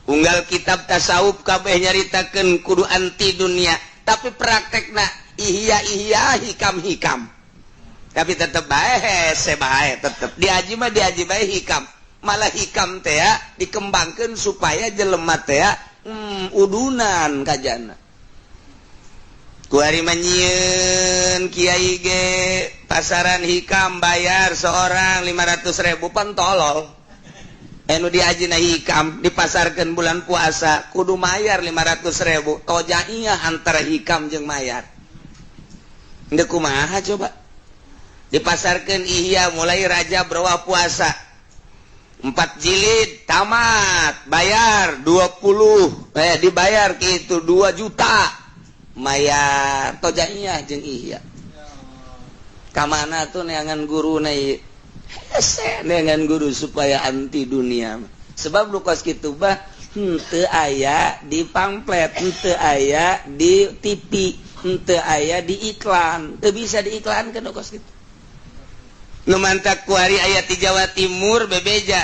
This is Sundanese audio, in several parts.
Unggal kitab tasawuf kabeh nyaritakeun kudu anti dunia, tapi praktekna ihya ihya, hikam hikam, tapi tetep bae hese bae, tetep diaji mah diaji bae hikam. Malah hikam teh ya dikembangkan supaya jelema teh ya, udunan kajana. Kuari manyieun kiai ge pasaran hikam, bayar seorang 500 ribu. Pan tolol, anu diajina hikam dipasarkan bulan puasa kudu mayar 500 ribu. Tojaiyah antara hikam jeung mayar. Ndek kumaha coba? Dipasarkan ihya mulai Rajab berwa puasa, empat jilid tamat, bayar 20, eh, dibayar gitu 2 juta, mayar tojaiyah jeung ihya. Kamana tuh neangan guru na? Hese neangan guru supaya anti dunia, sebab lu kos kitu bah henteu aya di pamflet, henteu aya di TV, henteu aya di iklan, teu bisa diiklankeun nu kos kitu. Nu mantak kuari aya di Jawa Timur bebeja,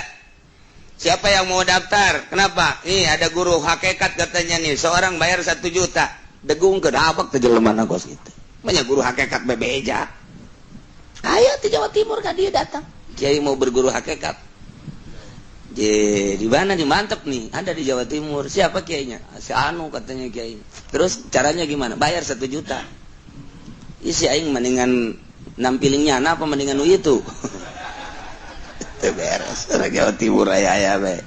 "Siapa yang mau daftar?" "Kenapa?" "Nih ada guru hakikat katanya nih, seorang bayar 1 juta." Degung ke dapat ke jelema kos gitu. Banyak guru hakikat bebeja aya di Jawa Timur kan. Dia datang, "Kiai, mau berguru hakikat." "Di mana nih? Mantep nih, ada di Jawa Timur." "Siapa kiainya?" "Si anu katanya kiai." "Terus caranya gimana?" "Bayar 1 juta." Isi aing mendingan nampilingnya apa mendingan nu itu. Itu beres. Orang Jawa Timur aya aya be.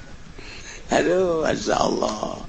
Aduh, masya Allah.